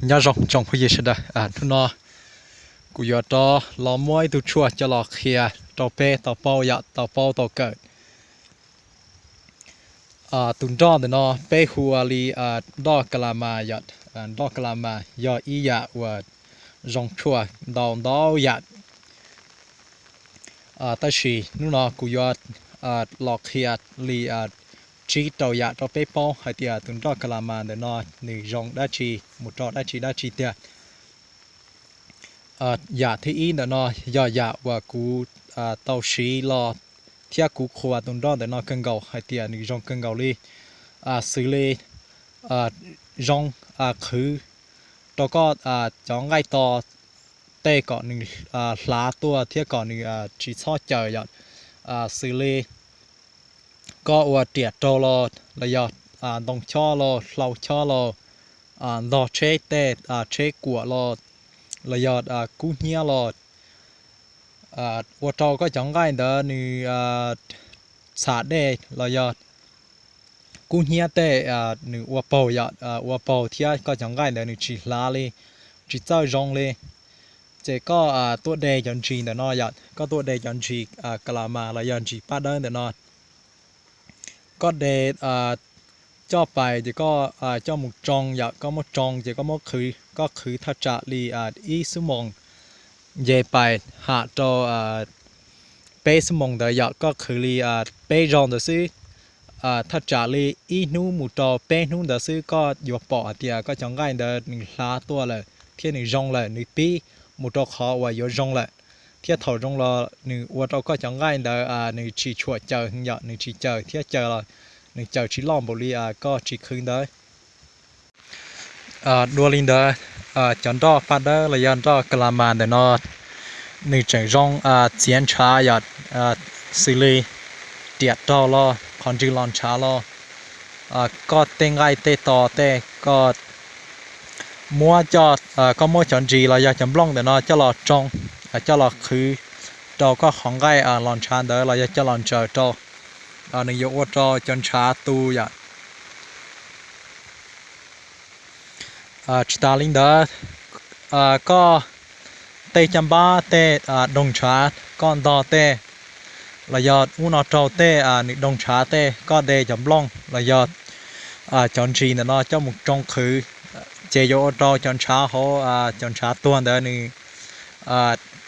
Nyob zoo tsoom phooj ywg sawv daws, hnub no kuv yuav rov los muab ib tug tshuaj coj los qhia rau peb tau paub yom, tau paub tau kawm. Tus nroj ntawm no peb hu ua li nroj ka la mas yom. Nroj ka la mas yog ib yam uas zoo tshuaj ntau ntau yam. Tab sis hnub no kuv yuav los qhia li tsib rau yam rau peb paub hais tias tus nroj ka la mas ntawm no nws zoo dab tsi, mus rau dab tsi dab tsi tiag. Yam thib ib ntawm no yog yam uas kuv tau siv los thiab kuv qhuas tus nroj ntawm no kawg nkaus hais tias nws zoo kawg nkaus li. Xws li zoo qhwv rau koj cov nqaij to tej kom nws hlav tuaj thiab kom nws tsis txhob caws yom. Xws li koj ua riam raug los los yog ntoo chob los hlau chob los ntog tsheb tej, tsheb kuam los los yog kub hnyiab los ua rau koj cov nqaij ntawd nws txham dej los yog kub hnyiab tej nws ua paug yom, ua paug thiab koj cov nqaij ntawd nws tsis hlav li, tsis txawj zoo li. Ces koj tuaj de cov ntsis ntawm no yom, koj tuaj de cov ntsis ka la mas los yog ntsis paj dawb ntawm no. Koj de coj pais ces koj coj mus tsoo yom, koj muab tsoo ces koj muab qhwv, koj qhwv thaj tsam li ib xuab moos nce pais ham rau peb xuab moos ntawd yom, koj qhwv li peb zaug ntawd xwb. Thaj tsam li ib hnub mus rau peb hnub ntawd xwb koj yuav pom hais tias koj cov nqaij ntawd nws hlav tuaj lawm thiab nws zoo lawm, nws pib mus rau qhov uas yuav zoo lawm. Thiab thaum zoo los nws ua rau koj cov nqaij ntawd nws tsis tshua caws yom, nws tsis caws thiab caws los nws caws tsis loj npaum li koj tsis qhwv ntawd. Dua li ntawd, cov nroj paj dawb los yog nroj ka la mas ntawm no nws tseem zoo txiav ntshav yom, xws li riam raug los qhov ntswg los ntshav los koj tej nqaij tej to tej koj muab, koj muab cov ntsis los yog cov nplooj ntawm no coj los tsoo, coj los qhwv rau koj qhov nqaij los ntshav ntawd los yog coj los ntsaws rau, nws yuav ua rau cov ntshav tu yom. Tsis tas li ntawd, koj tej caj npab tej doog ntshav koj ntog tej los yog ub no raug tej nws doog ntshav tej, koj de cov nplooj los yog cov ntsis ntawm no coj mus tsoo qhwv, ces yuav ua rau cov ntshav hauv, cov ntshav tuag ntawd nws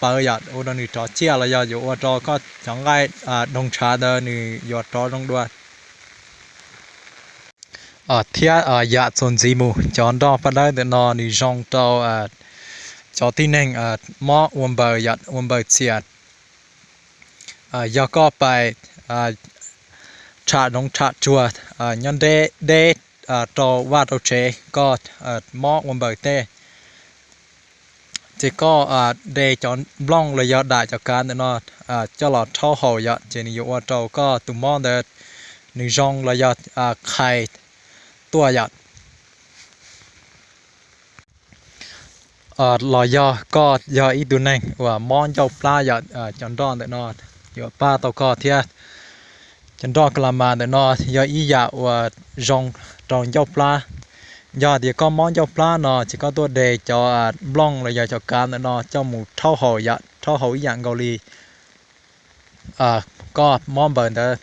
pawv yom, ua rau nws rov ciaj los yog yuav ua rau koj cov nqaij doog ntshav ntawd nws yuav rov zoo dua. Thiab yam txuas ntxiv mus, cov nroj paj dawb ntawm no nws zoo rau cov tib neeg mob ua npaws yom, ua npaws txias. Yog koj pais tsham zoov tsham tsuag nyob deb deb rau vaj rau tsev, koj mob ua npaws tej, ces koj de cov nplooj los yog dam cov kav ntawm no coj los rhaub haus yom, ces nws yuav ua rau koj tus mob ntawd nws zoo los yog qhais tuaj yom. Los yog koj yog ib tug neeg uas mob ncauj plab yom, cov nroj ntawm no yuav pab tau koj thiab. Cov nroj ka la mas ntawm no yog ib yam uas zoo rau ncauj plab. Yog tias koj mob ncauj plab no ces koj tuaj de cov nplooj los yog cov kav ntawm no coj mus rhaub haus yom, rhaub haus ib yam nkaus li koj mob npaws ntawd.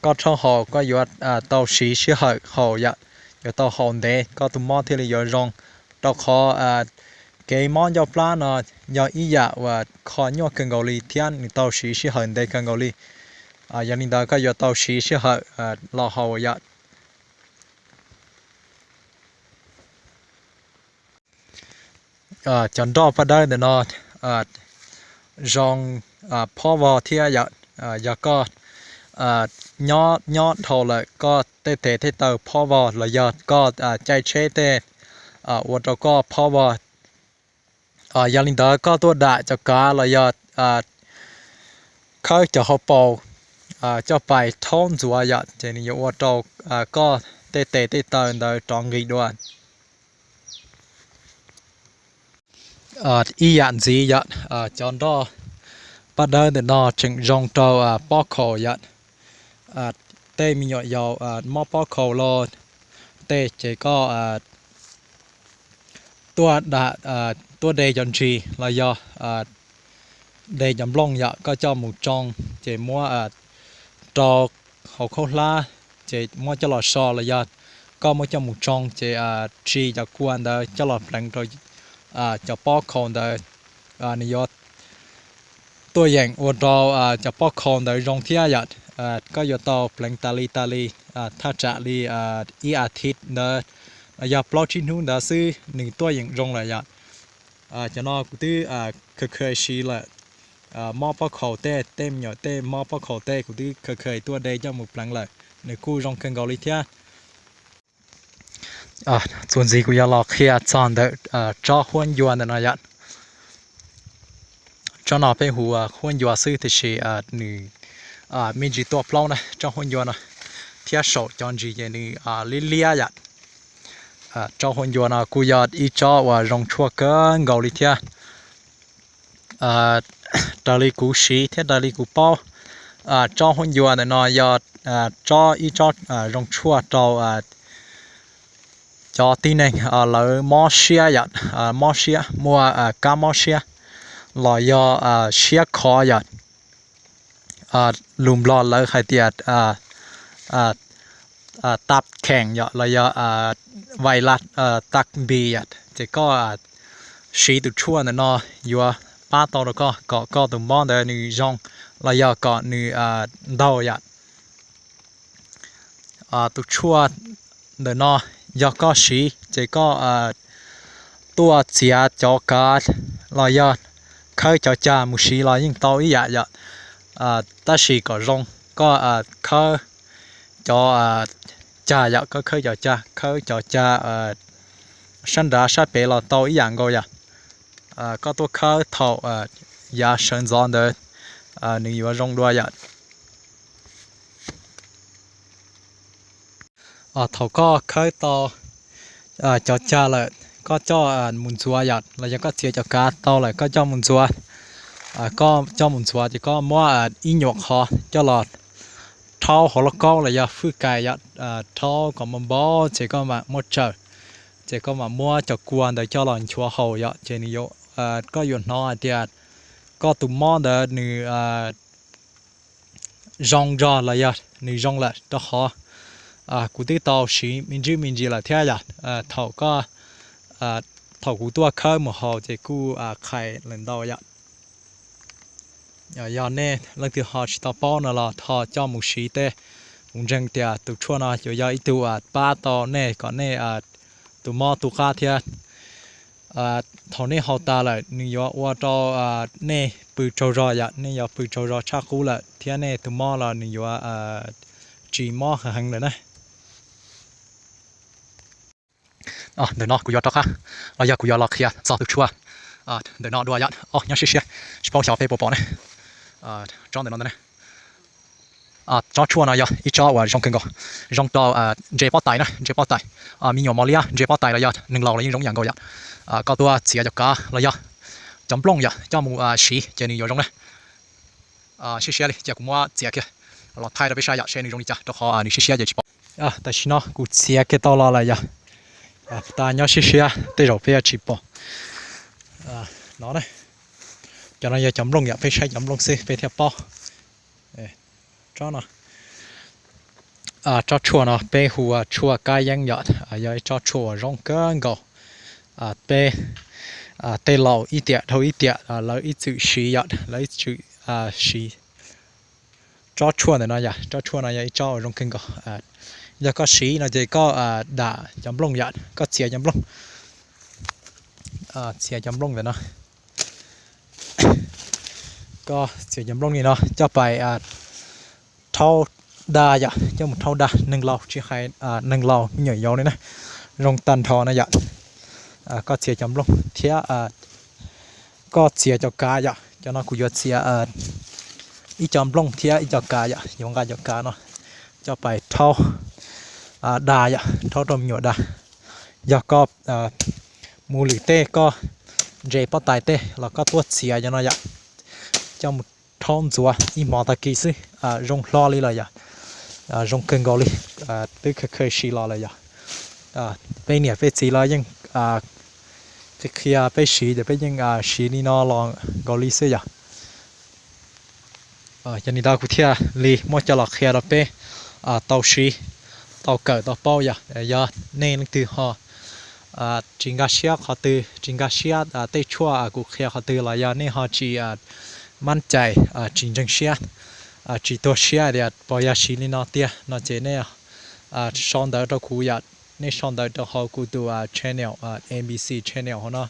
Koj rhaub haus koj yuav tau siv sij hawm haus yom, yuav tau haus ntev koj tus mob thiaj li yuav zoo, rau qhov kev mob ncauj plab no yog ib yam uas kho nyuaj kawg nkaus li thiab nws tau siv sij hawm ntev kawg nkaus li. Yog li ntawd koj yuav tau siv sij hawm los haus yom. Cov nroj paj dawb ntawm no zoo phob vog thiab yom. Yog koj nyob nyob dhau lawm koj tej tes tej taw phob vog los yog koj caij tsheb tej ua rau koj phob vog. Yog li ntawd koj tuaj dam cov kav los yog khawb cov hauv paus coj pais rhaub ntxuav yom, ces nws yuav ua rau koj tej tes tej taw ntawd rov nqis dua. Ib yam ntxiv yom, cov nroj paj dawb ntawm no tseem zoo rau pob khaus yom. Tej me nyuam yaus mob pob khaus los tej ces koj tuaj da, tuaj de cov ntsis los yog de cov nplooj yom, koj coj mus tsoo ces muab rau hauv khaub hlab ces muab coj los so los yog koj muab coj mus tsoo ces tsi cov kua ntawd coj los pleev rau cov pob khaus ntawd, nws yuav tuaj yeem ua rau cov pob khaus ntawd zoo thiab yom. Koj yuav tau pleev tas li tas li, thaj tsam li ib as thiv ntawd los yog plaub tsib hnub ntawd xwb nws tuaj yeem zoo lawm yom. Cov no kuv twb khaws khaws siv lawm, mob pob khaus tej, tej me nyuam tej mob pob khaus tej kuv twb khaws khaws tuaj de coj mus pleev lawm, nws kuj zoo kawg nkaus li thiab. Txuas ntxiv kuv yuav los qhia txog ntawm tsob huab ncua ntawm no yom. Tsob no peb hu huab ncua xwb tiam sis nws me ntsis tuaj plaub na tsob huab ncua no, thiab saum cov ntsis ces nws liab liab yom. Tsob huab ncua no kuj yog ib tsob uas zoo tshuaj kawg nkaus li thiab. Raws li kuv siv thiab raws li kuv paub, tsob huab ncua ntawm no yog tsob, ib tsob zoo tshuaj rau cov tib neeg lawv mob siab yom, mob siab, muaj kab mob siab los yog siab khov yom. Lus Nplog lawv hais tias tap kheem yom los yog vais las tap npis yom, ces koj siv tus tshuaj ntawm no yuav pab tau rau koj kom koj tus mob ntawd nws zoo los yog kom nws ntaug yom. Tus tshuaj ntawm no yog koj siv ces koj tuaj txiav cov kav los yog khawb cov cag mus siv los yeej tau ib yam yom. Tab sis kom zoo koj khawb cov cag yom, koj khawb cov cag, khawb cov cag sab nrad sab pem los tau ib yam nkaus yom. Koj tuaj khawb thaum yav sawv ntxov ntawd nws yuav zoo dua yom. Thaum koj khawb tau cov cag lawm koj coj mus ntxuav yom, los yog koj txiav cov kav tau lawm koj coj mus ntxuav. Koj coj mus ntxuav ces koj muab ib nyuam qhov coj los rhaub hauv lauj kaub los yog fwj kais yom, rhaub kom npau npau ces koj mam muab tsaws, ces koj mam muab cov kua ntawd coj los nchuav haus yom, ces nws yuav, koj yuav hnov hais tias koj tus mob ntawd nws zoo zog los yog nws zoo lawm rau qhov kuv twb tau siv me ntsis me ntsis lawm thiab yom. Thaum koj, thaum kuv tuaj khawb mus haus ces kuj qhais lawm ntau yom. Yog nej leej twg ho tsis tau paub no los ho coj mus siv tej, kuv ntseeg tias tus tshuaj no yuav yog ib tug pab tau nej kom nej tus mob tu qab thiab. Thaum nej haus tas lawm nws yuav ua rau nej pw tsaug zog yom, nej yuav pw tsaug zog tshaj qub lawm thiab nej tus mob los nws yuav tsis mob heev heev lawm na. Ntawm no kuv yuav rov qab los yog kuv yuav los qhia txog tus tshuaj ntawm no dua yom. Nyob siab siab, tsis paub xyov peb puas pom ne. Tsob ntawm no ntag ne. Tsob tshuaj no yog ib tsob uas zoo kawg nkaus, zoo rau ntses pob tais na, ntses pob tais, me nyuam mos liab, ntses pob tais los yog neeg laus los yeej zoo ib yam nkaus yom. Koj tuaj txiav cov kav los yog cov nplooj yom coj mus siv ces nws yuav zoo na. Siab siab li, cia kuv muab txiav kiag los thaij rau peb saib yom, seb nws zoo li cas rau qhov nws siab siab ces tsis pom. Tam sim no kuv txiav kiag tau los lawm yom. Tag nyob siab siab tej zaum peb yuav tsis pom. No, cov no yog cov nplooj yom, peb saib cov nplooj xwb peb thiaj paub. Tsob no, tsob tshuaj no peb hu ua tshuaj kab yeeb yom, yog ib tsob tshuaj uas zoo kawg nkaus. Peb tej laus ib tiam dhau ib tiam lawv ib txwm siv yom, lawv ib txwm siv tsob tshuaj ntawm no yom. Tsob tshuaj no yog ib tsob uas zoo kawg nkaus. Yog koj siv no ces koj dam cov nplooj yom, koj txiav cov nplooj, txiav cov nplooj ntawm no. Koj txiav cov nplooj li no coj pais rhaub da yom, coj mus rhaub da. Neeg laus tsis hais neeg laus, me nyuam yaus li na, zoo tag nrho na yom. Koj txiav cov nplooj thiab koj txiav cov kav yom. Cov no kuv yuav txiav ib co nplooj thiab ib co kav yom, yuav nqa cov kav no coj pais rhaub da yom, rhaub rau me nyuam da. Yog koj mus lwm tej, koj ntses pob tais tej los koj tuaj txiav cov no yom, coj mus rhaub ntxuav ib hmo tag kis xwb zoo hlo li lawm yom. Zoo kawg nkaus li, twb khaws khaws siv los lawm yom. Peb niam peb txiv los yeej, Qhia peb siv ces peb yeej siv li no los nkaus li xwb yom. Yog li ntawd kuv thiaj li muab coj los qhia rau peb tau siv, tau kawm tau paub yom. Yog nej leej twg ho tsis nkag siab qhov twg, tsis nkag siab tej tshuaj kuv qhia qhov twg los yog nej ho tsis mab cais, tsis ntseeg siab, tsis tuag siab tias puas yog siv li no tiag no ces nej sau ntawv rau kuv yom. Nej sau ntawv rau hauv kuv tus channel, M B C channel hauv no,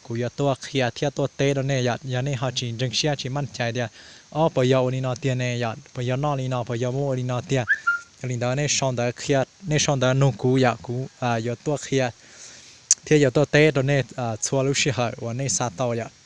kuv yuav tuaj qhia thiab tuaj teb rau nej yom. Yog nej ho tsis ntseeg siab tsis mab cais tias, o, puas yog ua li no tiag ne yom, puas yog noj li no, puas yog muab ua li no tiag, yog li ntawd nej sau ntawv qhia, nej sau ntawv nug kuv yom, kuv yuav tuaj qhia thiab yuav tuaj teb rau nej txhua lub sij hawm uas nej xav tau yom.